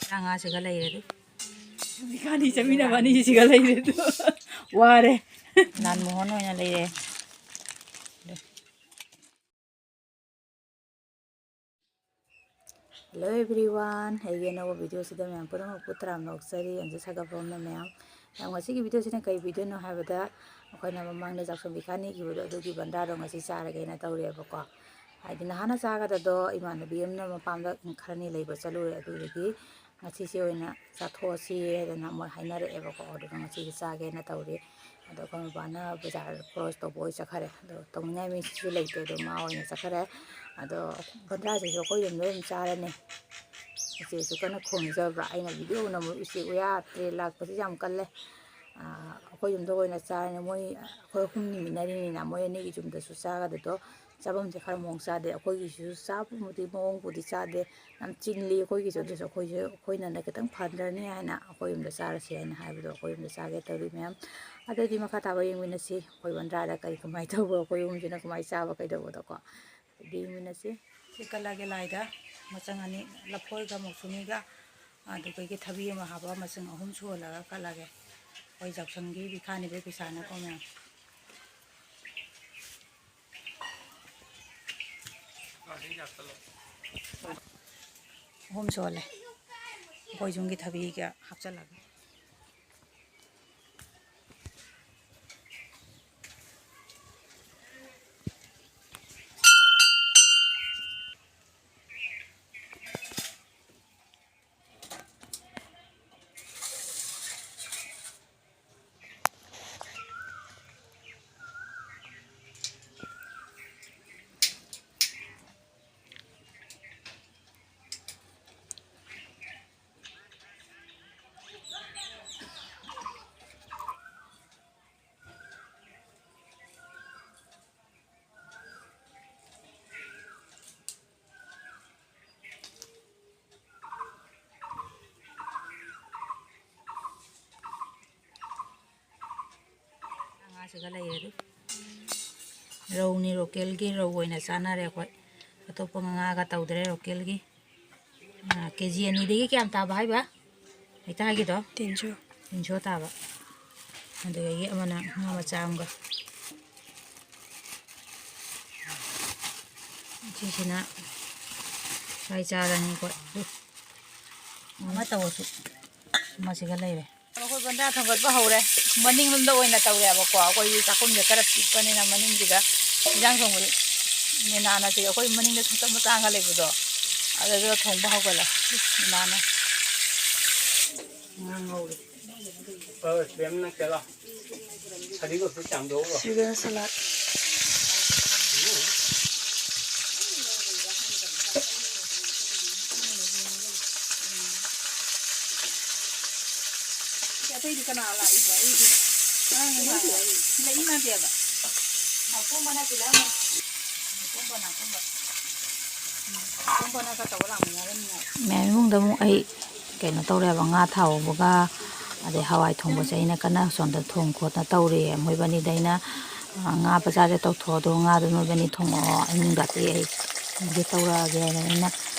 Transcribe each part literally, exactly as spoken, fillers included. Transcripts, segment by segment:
ꯇꯔꯥꯃꯉꯥꯁꯤꯒ ꯂꯩꯔꯦ ꯑꯗꯨ꯫ ꯍꯧꯖꯤꯛꯀꯥꯟꯗꯤ ꯆꯠꯃꯤꯟꯅꯕ ꯑꯅꯤꯁꯤꯒ ꯂꯩꯔꯦ ꯑꯗꯨ꯫ ꯋꯥꯔꯦ꯫ ꯂꯥꯜ ꯃꯣꯍꯣꯟ ꯑꯣꯏꯅ ꯂꯩꯔꯦ꯫ Hello everyone, ꯑꯩꯒꯤ ꯑꯅꯧꯕ ꯚꯤꯗꯤꯑꯣꯁꯤꯗ ꯃꯌꯥꯝ ꯄꯨꯝꯅꯃꯛꯄꯨ ꯇꯔꯥꯝꯅ ꯑꯣꯛꯆꯔꯤ꯫ ꯑꯩꯁꯦ ꯁꯥꯒꯠꯄ ꯑꯃꯅ ꯃꯌꯥꯝ, ꯃꯌꯥꯝ ꯉꯁꯤꯒꯤ ꯚꯤꯗꯤꯑꯣꯁꯤꯅ ꯀꯔꯤ ꯚꯤꯗꯤꯑꯣꯅꯣ ꯍꯥꯏꯕꯗ, ꯑꯩꯈꯣꯏꯅ ꯃꯃꯥꯡꯗ ꯆꯥꯛꯁꯪ ꯄꯤꯈꯥꯅꯤꯈꯤꯕꯗꯣ ꯑꯗꯨꯒꯤ ꯕꯟꯗ꯭ꯔꯥꯗꯣ ꯉꯁꯤ ꯆꯥꯔꯒꯦꯅ ꯇꯧꯔꯦꯕꯀꯣ꯫ ꯍꯥꯏꯗꯤ ꯅꯍꯥꯟꯅ ꯆꯥꯒꯗꯕꯗꯣ ꯏꯃꯥꯟꯅꯕꯤ ꯑꯃꯅ ꯃꯄꯥꯝꯗ ꯈꯔꯅꯤ ꯂꯩꯕ ꯆꯠꯂꯨꯔꯦ, ꯑꯗꯨꯗꯨꯒꯤ ꯉꯁꯤꯁꯦ ꯑꯣꯏꯅ ꯆꯥꯊꯣꯛꯑꯁꯤ ꯍꯥꯏꯗꯅ ꯃꯣꯏ ꯍꯥꯏꯅꯔꯛꯑꯦꯕꯀꯣ꯫ ꯑꯗꯨꯅ ꯉꯁꯤꯁꯦ ꯆꯥꯒꯦꯅ ꯇꯧꯔꯤ꯫ ꯑꯗꯣ ꯑꯩꯈꯣꯏ ꯃꯄꯥꯅ ꯕꯖꯥꯔ ꯈꯣꯔꯁ ꯇꯧꯕ ꯑꯣꯏ ꯆꯠꯈꯔꯦ꯫ ꯑꯗꯣ ꯇꯧꯅꯤꯡꯉꯥꯏ ꯃꯤꯁꯤꯁꯨ ꯂꯩꯇꯦ, ꯑꯗꯣ ꯃꯥ ꯑꯣꯏꯅ ꯆꯠꯈꯔꯦ꯫ ꯑꯗꯣ ꯕꯟꯗ꯭ꯔꯥꯁꯤꯁꯨ ꯑꯩꯈꯣꯏ ꯌꯨꯝꯗ ꯑꯗꯨꯝ ꯆꯥꯔꯅꯤ꯫ ꯎꯆꯦꯛꯁꯨ ꯀꯟꯅ ꯈꯣꯡꯖꯕ꯭ꯔꯥ? ꯑꯩꯅ ꯚꯤꯗꯤꯑꯣ ꯅꯝꯕ ꯎꯆꯦꯛ ꯎꯌꯥ ꯇ꯭ꯔꯦꯟ ꯂꯥꯛꯄꯁꯤ ꯌꯥꯝ ꯀꯜꯂꯦ꯫ ꯑꯥ, ꯑꯩꯈꯣꯏ ꯌꯨꯝꯗ ꯑꯣꯏꯅ ꯆꯥꯔꯅꯤ꯫ ꯃꯣꯏ ꯑꯩꯈꯣꯏ ꯑꯍꯨꯝ ꯂꯩꯃꯤꯟꯅꯔꯤꯅꯤꯅ, ꯃꯣꯏ ꯑꯅꯤꯒꯤ ꯌꯨꯝꯗꯁꯨ ꯆꯥꯒꯗꯣꯏꯗꯣ ꯆꯥꯐꯝꯁꯦ ꯈꯔ ꯃꯑꯣꯡ ꯆꯥꯗꯦ꯫ ꯑꯩꯈꯣꯏꯒꯤꯁꯨ ꯆꯥꯕꯕꯨꯗꯤ ꯃꯑꯣꯡꯕꯨꯗꯤ ꯆꯥꯗꯦ, ꯌꯥꯝ ꯆꯤꯜꯂꯤ ꯑꯩꯈꯣꯏꯒꯤꯁꯨ꯫ ꯑꯗꯨꯁꯨ ꯑꯩꯈꯣꯏꯁꯨ, ꯑꯩꯈꯣꯏꯅꯅ ꯈꯤꯇꯪ ꯐꯟꯗ꯭ꯔꯅꯤ ꯍꯥꯏꯅ ꯑꯩꯈꯣꯏ ꯌꯨꯝꯗ ꯆꯥꯔꯁꯤ ꯍꯥꯏꯅ ꯍꯥꯏꯕꯗꯣ ꯑꯩꯈꯣꯏ ꯌꯨꯝꯗ ꯆꯥꯒꯦ ꯇꯧꯔꯤ ꯃꯌꯥꯝ꯫ ꯑꯗꯨꯗꯤ ꯃꯈꯥ ꯇꯥꯕ ꯌꯦꯡꯃꯤꯟꯅꯁꯤ꯫ ꯑꯩꯈꯣꯏ ꯕꯟꯗ꯭ꯔꯥꯗ ꯀꯔꯤ ꯀꯃꯥꯏꯅ ꯇꯧꯕ, ꯑꯩꯈꯣꯏ ꯑꯍꯨꯝꯁꯤꯅ ꯀꯃꯥꯏꯅ ꯆꯥꯕ ꯀꯩꯗꯧꯕꯗꯣꯀꯣ꯫ ꯑꯗꯨꯗꯤ ꯌꯦꯡꯃꯤꯟꯅꯁꯤ꯫ ꯁꯤ ꯀꯠꯂꯒꯦ ꯂꯥꯏꯗ ꯃꯆꯪ ꯑꯅꯤ, ꯂꯐꯣꯏꯒ ꯃꯧꯁꯃꯤꯒ, ꯑꯗꯨꯗꯒꯤ ꯊꯕꯤ ꯑꯃ ꯍꯥꯞꯄ, ꯃꯆꯪ ꯑꯍꯨꯝ ꯁꯨꯍꯜꯂꯒ ꯀꯠꯂꯒꯦ꯫ ꯑꯩꯈꯣꯏ ꯌꯥꯎꯁꯪꯒꯤ ꯄꯤꯈꯥꯅꯤꯕꯩ ꯄꯩꯁꯥꯅꯀꯣ ꯃꯌꯥꯝ꯫ ꯑꯍꯨꯝ ꯁꯨꯍꯜꯂꯦ꯫ ꯑꯩꯈꯣꯏ ꯌꯨꯝꯒꯤ ꯊꯕꯤꯒ ꯍꯥꯞꯆꯜꯂꯒ꯫ ꯉꯥꯁꯤꯒ ꯂꯩꯔꯦ ꯑꯗꯨ꯫ ꯔꯧꯅꯤ, ꯂꯣꯀꯦꯜꯒꯤ ꯔꯧ ꯑꯣꯏꯅ ꯆꯥꯅꯔꯦ ꯑꯩꯈꯣꯏ꯫ ꯑꯇꯣꯞꯄ ꯉꯥꯒ ꯇꯧꯗ꯭ꯔꯦ, ꯂꯣꯀꯦꯜꯒꯤ꯫ ꯀꯦ ꯖꯤ ꯑꯅꯤꯗꯒꯤ ꯀꯌꯥꯝ ꯇꯥꯕ ꯍꯥꯏꯕ? ꯍꯩꯇꯥꯒꯤꯗꯣ ꯇꯤꯟꯁꯨ꯫ ꯇꯤꯟꯁꯨ ꯇꯥꯕ꯫ ꯑꯗꯨꯗꯒꯤ ꯑꯃꯅ ꯉꯥ ꯃꯆꯥ ꯑꯃꯒ꯫ ꯁꯤꯁꯤꯅ ꯁ꯭ꯋꯥꯏ ꯆꯥꯔꯅꯤꯀꯣ꯫ ꯑꯗꯨ ꯑꯃ ꯇꯧꯔꯁꯨ ꯑꯃꯁꯤꯒ ꯂꯩꯔꯦ꯫ ꯑꯩꯈꯣꯏ ꯕꯟꯗꯥ ꯊꯣꯡꯒꯠꯄ ꯍꯧꯔꯦ꯫ ꯃꯅꯤꯡꯂꯣꯝꯗ ꯑꯣꯏꯅ ꯇꯧꯔꯦꯕꯀꯣ, ꯑꯩꯈꯣꯏꯒꯤ ꯆꯥꯛꯈꯨꯝꯁꯦ ꯈꯔ ꯄꯤꯛꯄꯅꯤꯅ ꯃꯅꯤꯡꯁꯤꯗ ꯏꯟꯖꯥꯡ ꯊꯣꯡꯕꯗꯤ ꯅꯦꯅꯥꯅ ꯁꯤ ꯑꯩꯈꯣꯏ ꯃꯅꯤꯡꯗ ꯁꯪꯆꯞ ꯃꯆꯥ ꯑꯃ ꯂꯩꯕꯗꯣ, ꯑꯗꯨꯗ ꯊꯣꯡꯕ ꯍꯧꯒꯠꯂꯦ꯫ ꯅꯦꯅꯥꯅ ꯉꯥ ꯉꯧꯔꯤ꯫ ꯁꯤꯗꯅ ꯁꯂꯥꯗ꯫ ꯑꯇꯩꯗꯤ ꯀꯅꯥ ꯂꯥꯛꯏꯕ? ꯑꯩꯗꯤ ꯉꯔꯥꯡ ꯅꯨꯡꯗꯥꯡ ꯊꯤꯜꯂꯛꯏ ꯃꯥꯟꯗꯦꯕ꯫ ꯅꯥꯀꯣꯡꯕꯅ ꯊꯤꯜꯂꯛꯑꯝꯃꯦ꯫ ꯅꯥꯀꯣꯡꯕ, ꯅꯥꯀꯣꯡꯕ꯫ ꯎꯝ, ꯅꯥꯀꯣꯡꯕꯅ ꯈꯔ ꯇꯧꯔ ꯂꯥꯛꯃꯤꯟꯅꯔꯝꯃꯤꯅꯦ꯫ ꯃꯌꯥꯝ ꯏꯃꯨꯡꯗ ꯑꯃꯨꯛ ꯑꯩ ꯀꯩꯅꯣ ꯇꯧꯔꯦꯕ, ꯉꯥ ꯊꯥꯎꯕꯒ ꯑꯗꯩ ꯍꯋꯥꯏ ꯊꯣꯡꯕꯁꯦ ꯑꯩꯅ ꯀꯟꯅ ꯁꯣꯝꯗ ꯊꯣꯡ ꯈꯣꯠꯅ ꯇꯧꯔꯤꯌꯦ꯫ ꯃꯣꯏꯕꯥꯅꯤꯗ ꯑꯩꯅ, "ꯑ, ꯉꯥ ꯕꯖꯥꯔꯗ ꯇꯧꯊꯣꯛꯑꯣ, ꯑꯗꯣ ꯉꯥꯗꯣ ꯅꯣꯏꯕꯥꯅꯤ ꯊꯣꯡꯉꯛꯑꯣ, ꯑꯩ ꯅꯨꯡꯗꯥꯡꯗꯤ ꯑꯩ ꯊꯣꯡꯒꯦ ꯇꯧꯔꯛꯑꯒꯦ" ꯍꯥꯏꯅ ꯑꯩꯅ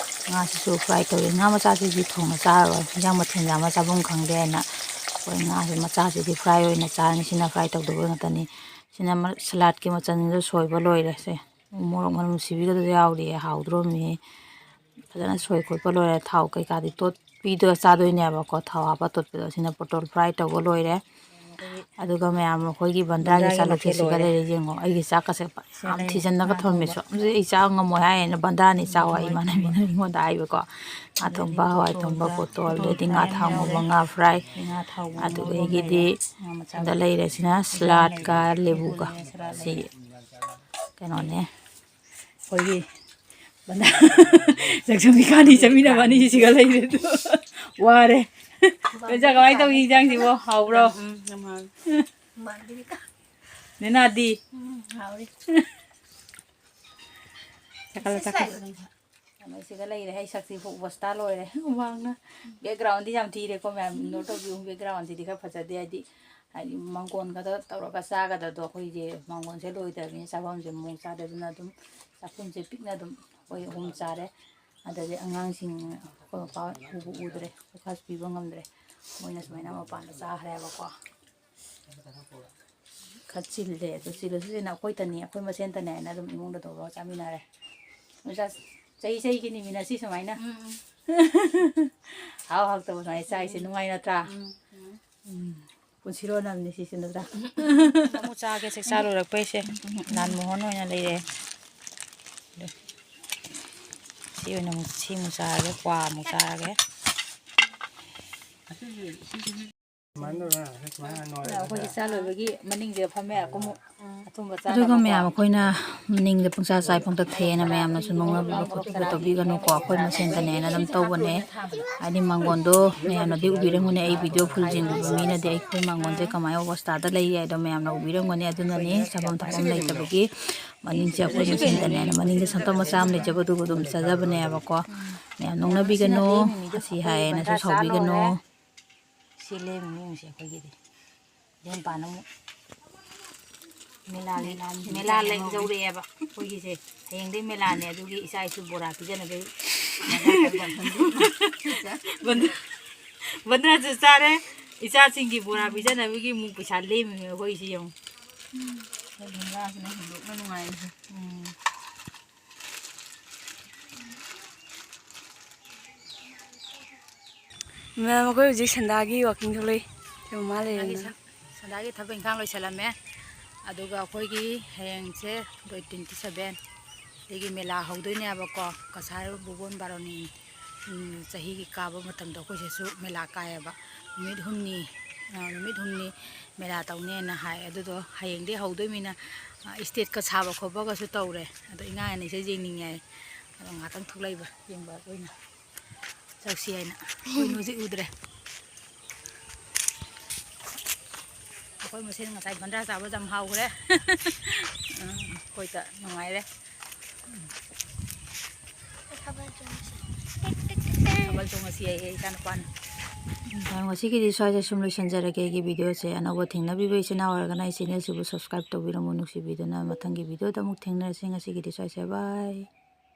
ꯉꯥꯁꯤꯁꯨ ꯐ꯭ꯔꯥꯏ ꯇꯧꯔꯤ꯫ ꯉꯥ ꯃꯆꯥꯁꯤꯗꯤ ꯊꯣꯡꯅ ꯆꯥꯔꯔꯣꯏ, ꯏꯟꯖꯥꯡ ꯃꯊꯦꯜ ꯌꯥꯝꯕ ꯆꯥꯐꯝ ꯈꯪꯗꯦ ꯍꯥꯏꯅ ꯑꯩꯈꯣꯏ ꯉꯥꯁꯤ ꯃꯆꯥꯁꯤꯗꯤ ꯐ꯭ꯔꯥꯏ ꯑꯣꯏꯅ ꯆꯥꯔꯅꯤ꯫ ꯁꯤꯅ ꯐ꯭ꯔꯥꯏ ꯇꯧꯗꯧꯕ ꯉꯥꯛꯇꯅꯤ꯫ ꯁꯤꯅ ꯃ-, ꯁꯂꯥꯗꯀꯤ ꯃꯆꯜꯁꯤꯡꯗꯣ ꯁꯣꯏꯕ ꯂꯣꯏꯔꯦ꯫ ꯁꯦ, ꯃꯣꯔꯣꯛ ꯃꯅꯝ ꯅꯨꯡꯁꯤꯕꯤꯒꯗꯣ ꯌꯥꯎꯔꯤꯌꯦ, ꯍꯥꯎꯗ꯭ꯔꯣꯝꯅꯤ꯫ ꯐꯖꯅ ꯁꯣꯏ ꯈꯣꯠꯄ ꯂꯣꯏꯔꯦ꯫ ꯊꯥꯎ ꯀꯩꯀꯥꯗꯤ ꯇꯣꯠꯄꯤꯗꯣ ꯆꯥꯗꯣꯏꯅꯦꯕꯀꯣ꯫ ꯊꯥꯎ ꯍꯥꯞꯄ ꯇꯣꯠꯄꯗꯣ꯫ ꯁꯤꯅ ꯄꯣꯇꯣꯜ ꯐ꯭ꯔꯥꯏ ꯇꯧꯕ ꯂꯣꯏꯔꯦ꯫ ꯑꯗꯨꯒ ꯃꯌꯥꯝ ꯑꯩꯈꯣꯏꯒꯤ ꯕꯟꯗ꯭ꯔꯥꯒꯤ ꯕꯟꯗ꯭ꯔꯥꯒꯤ ꯃꯊꯦꯜ ꯆꯥꯂꯨꯛꯀꯤꯁꯤꯒ ꯂꯣꯏꯔꯦ꯫ ꯂꯩꯔꯦ ꯌꯦꯡꯉꯣ꯫ ꯑꯩꯒꯤ ꯆꯥꯛꯀꯁꯦ ꯌꯥꯝ ꯂꯩ꯫ ꯊꯤꯖꯤꯟꯅꯒ ꯉꯥ ꯊꯝꯃꯦ꯫ ꯊꯣꯡꯕ꯫ ꯁꯨꯝ ꯑꯩ ꯆꯥ ꯉꯝꯃꯣꯏ ꯍꯥꯏꯌꯦꯅ ꯕꯟꯗ꯭ꯔꯥꯅ ꯆꯥꯎ ꯍꯥꯏ ꯍꯋꯥꯏ ꯏꯃꯥꯟꯅꯕꯤꯅ ꯊꯣꯡꯕ꯫ ꯑꯩꯉꯣꯟꯗ ꯍꯥꯏꯕꯀꯣ꯫ ꯉꯥ ꯑꯗꯒꯤ ꯊꯣꯡꯕ, ꯍꯋꯥꯏ ꯊꯣꯡꯕ, ꯄꯣꯇꯣꯜꯗ ꯄꯣꯇꯣꯜ, ꯄꯣꯇꯣꯜ ꯑꯗꯩꯗꯤ ꯉꯥ ꯐ꯭ꯔꯥꯏ ꯊꯥꯎ ꯑꯃ ꯉꯧꯕ, ꯌꯥꯎꯔꯦ꯫ ꯉꯥ ꯐ꯭ꯔꯥꯏ꯫ ꯉꯥ ꯊꯥꯎ ꯉꯧꯕ ꯑꯃ ꯑꯗꯨꯗꯒꯤꯗꯤ ꯂꯩꯔꯦ꯫ ꯉꯥ ꯃꯆꯥ ꯁꯤꯗ ꯂꯩꯔꯤꯁꯤꯅ ꯏꯟꯖꯥꯡ ꯁꯂꯥꯗꯀ ꯂꯩꯔꯦ꯫ ꯂꯦꯕꯨꯒ꯫ ꯂꯦꯕꯨꯅꯦ ꯁꯂꯥꯗ ꯁꯤ ꯂꯩꯔꯦ꯫ ꯀꯩꯅꯣꯅꯦ꯫ ꯑꯩꯈꯣꯏꯒꯤ ꯆꯥꯛꯁꯪ ꯏꯕꯥꯅꯤ ꯆꯠꯃꯤꯟꯅꯕ ꯑꯅꯤꯁꯤꯒ ꯂꯩꯔꯦ ꯑꯗꯨ꯫ ꯋꯥꯔꯦ꯫ ꯏꯟꯖꯥꯡ ꯀꯃꯥꯏꯅ ꯇꯧꯏ ꯏꯟꯖꯥꯡꯁꯤꯕꯣ? ꯍꯥꯎꯕ꯭ꯔꯣ? ꯎꯝ, ꯌꯥꯝ ꯍꯥꯎꯋꯤ꯫ ꯅꯦꯅꯥꯗꯤ? ꯎꯝ, ꯍꯥꯎꯔꯤ꯫ ꯆꯥꯈꯠꯂꯣ, ꯆꯥꯈꯠꯂꯣ꯫ ꯀꯩꯅꯣꯁꯤꯒ ꯂꯩꯔꯦ꯫ ꯑꯩ ꯁꯛꯁꯤ ꯍꯨ-, ꯕꯁꯇꯥ ꯂꯣꯏꯔꯦ꯫ ꯍꯨꯃꯥꯡꯅ꯫ Backgroundꯗꯤ ꯌꯥꯝ ꯊꯤꯔꯦꯀꯣ ꯃꯌꯥꯝ꯫ Ignore ꯇꯧꯕꯤꯌꯨ꯫ Backgroundꯁꯤꯗꯤ ꯈꯔ ꯐꯖꯗꯦ꯫ ꯍꯥꯏꯗꯤ, ꯍꯥꯏꯗꯤ ꯃꯥꯡꯒꯣꯟ ꯈꯛꯇ ꯇꯧꯔꯒ ꯆꯥꯒꯗꯕꯗꯣ ꯑꯩꯈꯣꯏꯁꯦ ꯃꯥꯡꯒꯣꯟꯁꯦ ꯂꯣꯏꯗꯕꯅꯤꯅ ꯆꯥꯐꯝꯁꯦ ꯃꯑꯣꯡ ꯆꯥꯗꯦ꯫ ꯑꯗꯨꯅ ꯑꯗꯨꯝ ꯆꯥꯛꯈꯨꯝꯁꯦ ꯄꯤꯛꯅ ꯑꯗꯨꯝ ꯑꯩꯈꯣꯏ ꯑꯍꯨꯝ ꯆꯥꯔꯦ꯫ ꯑꯗꯗꯤ ꯑꯉꯥꯡꯁꯤꯡ ꯑꯩꯈꯣꯏ ꯃꯄꯥ ꯎꯕ ꯎꯗ꯭ꯔꯦ, ꯐꯣꯀꯁ ꯄꯤꯕ ꯉꯝꯗ꯭ꯔꯦ꯫ ꯃꯣꯏꯅ ꯁꯨꯃꯥꯏꯅ ꯃꯄꯥꯟꯗ ꯆꯥꯈ꯭ꯔꯦꯕꯀꯣ꯫ ꯈꯔ ꯆꯤꯜꯂꯦ꯫ ꯑꯗꯣ ꯆꯤꯜꯂꯁꯨ ꯆꯤꯟꯅ ꯑꯩꯈꯣꯏꯇꯅꯤ, ꯑꯩꯈꯣꯏ ꯃꯁꯦꯟꯇꯅꯦ ꯍꯥꯏꯅ ꯑꯗꯨꯝ ꯏꯃꯨꯡꯗ ꯇꯧꯔꯒ ꯆꯥꯃꯤꯟꯅꯔꯦ꯫ ꯃꯆꯥ ꯆꯍꯤ ꯆꯍꯤꯒꯤꯅꯤꯃꯤꯅ ꯁꯤ ꯁꯨꯃꯥꯏꯅ꯫ ꯎꯝ꯫ ꯍꯥꯎ ꯍꯥꯎꯇꯕ ꯁꯨꯃꯥꯏꯅ ꯆꯥꯏꯁꯦ ꯅꯨꯡꯉꯥꯏ ꯅꯠꯇ꯭ꯔꯥ? ꯎꯝ, ꯎꯝ꯫ ꯎꯝ꯫ ꯄꯨꯟꯁꯤꯔꯣꯟ ꯑꯃꯅꯤ ꯁꯤꯁꯨ ꯅꯠꯇ꯭ꯔꯥ? ꯑꯃꯨꯛ ꯆꯥꯒꯦ, ꯆꯥꯛ ꯆꯥ ꯂꯣꯏꯔꯛꯄꯩꯁꯦ꯫ ꯂꯥꯜ ꯃꯣꯍꯣꯟ ꯑꯣꯏꯅ ꯂꯩꯔꯦ꯫ ꯑꯗꯨ ꯁꯤ ꯑꯣꯏꯅ ꯑꯃꯨꯛ, ꯁꯤ ꯑꯃꯨꯛ ꯆꯥꯔꯒꯦ, ꯀ꯭ꯋꯥ ꯑꯃꯨꯛ ꯆꯥꯔꯒꯦ꯫ ꯑꯩꯈꯣꯏꯒꯤ ꯆꯥ ꯂꯣꯏꯕꯒꯤ ꯃꯅꯤꯡꯁꯤꯗ ꯐꯝꯃꯦ꯫ ꯑꯀꯨꯝ ꯑꯊꯨꯝꯕ ꯑꯗꯨꯒ ꯆꯥꯅꯕꯀꯣ꯫ ꯃꯌꯥꯝ ꯑꯩꯈꯣꯏꯅ ꯃꯅꯤꯡꯗ ꯄꯨꯡꯆꯥ ꯆꯥꯏ ꯄꯪꯇꯛ ꯊꯛꯑꯦꯅ ꯃꯌꯥꯝꯅꯁꯨ ꯅꯣꯛꯅꯕꯤꯕ ꯈꯣꯠꯄꯤꯕ ꯇꯧꯕꯤꯒꯅꯨꯀꯣ꯫ ꯑꯩꯈꯣꯏ ꯃꯁꯦꯟꯗꯅꯦꯅ ꯑꯗꯨꯝ ꯇꯧꯕꯅꯦ꯫ ꯍꯥꯏꯗꯤ ꯃꯥꯡꯒꯣꯟꯗꯣ ꯃꯌꯥꯝꯅꯗꯤ ꯎꯕꯤꯔꯝꯒꯅꯤ, ꯑꯩ ꯚꯤꯗꯤꯑꯣ ꯐꯨꯜ ꯌꯦꯡꯕꯤꯕ ꯃꯤꯅꯗꯤ ꯑꯩꯈꯣꯏ ꯃꯥꯡꯒꯣꯟꯁꯦ ꯀꯃꯥꯏꯅ ꯑꯣꯕꯁꯇꯥꯗ ꯂꯩ ꯍꯥꯏꯗꯣ ꯃꯌꯥꯝꯅ ꯎꯕꯤꯔꯝꯒꯅꯤ꯫ ꯑꯗꯨꯅꯅꯤ ꯆꯥꯐꯝ ꯊꯛꯐꯝ ꯂꯩꯇꯕꯒꯤ ꯃꯅꯤꯡꯁꯦ ꯑꯩꯈꯣꯏ ꯃꯁꯦꯟꯗꯅꯦꯅ ꯃꯅꯤꯡꯗ ꯁꯪꯇꯝ ꯃꯆꯥ ꯑꯃ ꯂꯩꯖꯕꯗꯨꯒ ꯑꯗꯨꯝ ꯆꯥꯖꯕꯅꯦꯕꯀꯣ꯫ ꯃꯌꯥꯝ ꯅꯣꯛꯅꯕꯤꯒꯅꯨ, ꯑꯁꯤ ꯍꯥꯏꯌꯦꯅꯁꯨ ꯁꯥꯎꯕꯤꯒꯅꯨ꯫ ꯁꯤ ꯂꯦꯝꯃꯤꯅꯦ ꯌꯦꯡꯉꯨꯁꯦ ꯑꯩꯈꯣꯏꯒꯤꯗꯤ꯫ ꯂꯦꯝ ꯄꯥꯅ ꯑꯃꯨꯛ ꯃꯦꯂꯥ, ꯃꯦꯂꯥ ꯂꯦꯛ ꯌꯧꯔꯛꯑꯦꯕ ꯑꯩꯈꯣꯏꯒꯤꯁꯦ꯫ ꯍꯌꯦꯡꯗꯩ ꯃꯦꯂꯥꯅꯦ, ꯑꯗꯨꯒꯤ ꯏꯆꯥ ꯏꯁꯨ ꯕꯣꯔꯥ ꯄꯤꯖꯅꯕꯒꯤ꯫ ꯕꯟꯗꯨ-, ꯕꯟꯗꯨꯅꯁꯨ ꯆꯥꯔꯦ, ꯏꯆꯥꯁꯤꯡꯒꯤ ꯕꯣꯔꯥ ꯄꯤꯖꯅꯕꯒꯤ ꯑꯃꯨꯛ ꯄꯩꯁꯥ ꯂꯦꯝꯃꯤꯅꯦ ꯑꯩꯈꯣꯏꯁꯦ ꯌꯦꯡꯉꯨ꯫ ꯑꯩꯈꯣꯏ ꯕꯟꯗꯨꯅ ꯍꯦꯟꯗꯣꯛꯅ ꯅꯨꯡꯉꯥꯏꯔꯤꯁꯦ꯫ ꯎꯝ꯫ ꯃꯦꯝ, ꯑꯩꯈꯣꯏ ꯍꯧꯖꯤꯛ ꯁꯟꯗꯥꯒꯤ ꯋꯥꯀꯤꯡ ꯊꯣꯛꯂꯛꯏ꯫ ꯁꯤ ꯃꯃꯥ ꯁꯟꯗꯥꯒꯤ ꯂꯩꯔꯦꯅ꯫ ꯁꯟ-, ꯁꯟꯗꯥꯒꯤ ꯊꯕꯛ ꯏꯪꯈꯥꯡ ꯂꯣꯏꯁꯤꯜꯂꯝꯃꯦ꯫ ꯑꯗꯨꯒ ꯑꯩꯈꯣꯏꯒꯤ ꯍꯌꯦꯡꯁꯦ date twenty seven, ꯑꯩꯒꯤ ꯃꯦꯂꯥ ꯍꯧꯗꯣꯏꯅꯦꯕꯀꯣ꯫ ꯀꯁꯥꯔ ꯚꯨꯕꯣꯟ ꯕꯥꯔꯣꯅꯤ, ꯎꯝ, ꯆꯍꯤꯒꯤ ꯀꯥꯕ ꯃꯇꯝꯗ ꯑꯩꯈꯣꯏ ꯁꯤꯁꯨ ꯃꯦꯂꯥ ꯀꯥꯏꯌꯦꯕ꯫ ꯅꯨꯃꯤꯠ ꯍꯨꯝꯅꯤ, ꯑ, ꯅꯨꯃꯤꯠ ꯍꯨꯝꯅꯤ ꯃꯦꯂꯥ ꯇꯧꯅꯦꯅ ꯍꯥꯏ꯫ ꯑꯗꯨꯗꯣ ꯍꯌꯦꯡꯗꯩ ꯍꯧꯗꯣꯏꯃꯤꯅ, ꯑ, stage-ꯀ ꯁꯥꯕ ꯈꯣꯠꯄꯒꯁꯨ ꯇꯧꯔꯦ꯫ ꯑꯗꯣ ꯏꯉꯥ ꯑꯅꯤꯁꯦ ꯌꯦꯡꯅꯤꯡꯉꯦ ꯍꯥꯏ꯫ ꯑꯗꯣ ꯉꯥꯛꯇꯪ ꯊꯣꯛꯂꯛꯏꯕ ꯌꯦꯡꯕ ꯑꯣꯏꯅ ꯆꯧꯁꯤ ꯍꯥꯏꯅ꯫ ꯑꯩꯈꯣꯏ ꯍꯧꯖꯤꯛ ꯎꯗ꯭ꯔꯦ꯫ ꯑꯩꯈꯣꯏ ꯃꯁꯦꯟ ꯉꯁꯥꯏ ꯕꯟꯗ꯭ꯔꯥ ꯆꯥꯕꯗ ꯌꯥꯝ ꯍꯥꯎꯈ꯭ꯔꯦ꯫ ꯎꯝ, ꯑꯩꯈꯣꯏꯗ ꯅꯨꯡꯉꯥꯏꯔꯦ꯫ ꯊꯥꯕꯜ ꯆꯣꯡꯉꯁꯤ꯫ ꯊꯥꯕꯜ ꯆꯣꯡꯉꯁꯤ ꯍꯥꯏꯌꯦ ꯏꯆꯥꯅꯨꯄꯥꯅ꯫ ꯉꯁꯤꯒꯤꯗꯤ ꯁ꯭ꯋꯥꯏꯗ ꯁꯨꯝ ꯂꯣꯏꯁꯤꯟꯖꯔꯒꯦ ꯑꯩꯒꯤ video-ꯁꯦ꯫ ꯑꯅꯧꯕ ꯊꯦꯡꯅꯕꯤꯕ ꯏꯆꯤꯟ ꯏꯅꯥꯎ ꯑꯣꯏꯔꯒꯅ ꯑꯩ channel-ꯁꯤꯕꯨ subscribe ꯇꯧꯕꯤꯔꯝꯃꯨ, ꯅꯨꯡꯁꯤꯕꯤꯗꯨꯅ꯫ ꯃꯊꯪꯒꯤ video-ꯗ ꯑꯃꯨꯛ ꯊꯦꯡꯅꯔꯁꯤ꯫ ꯉꯁꯤꯒꯤꯗꯤ ꯁ꯭ꯋꯥꯏꯁꯦ꯫ Bye꯫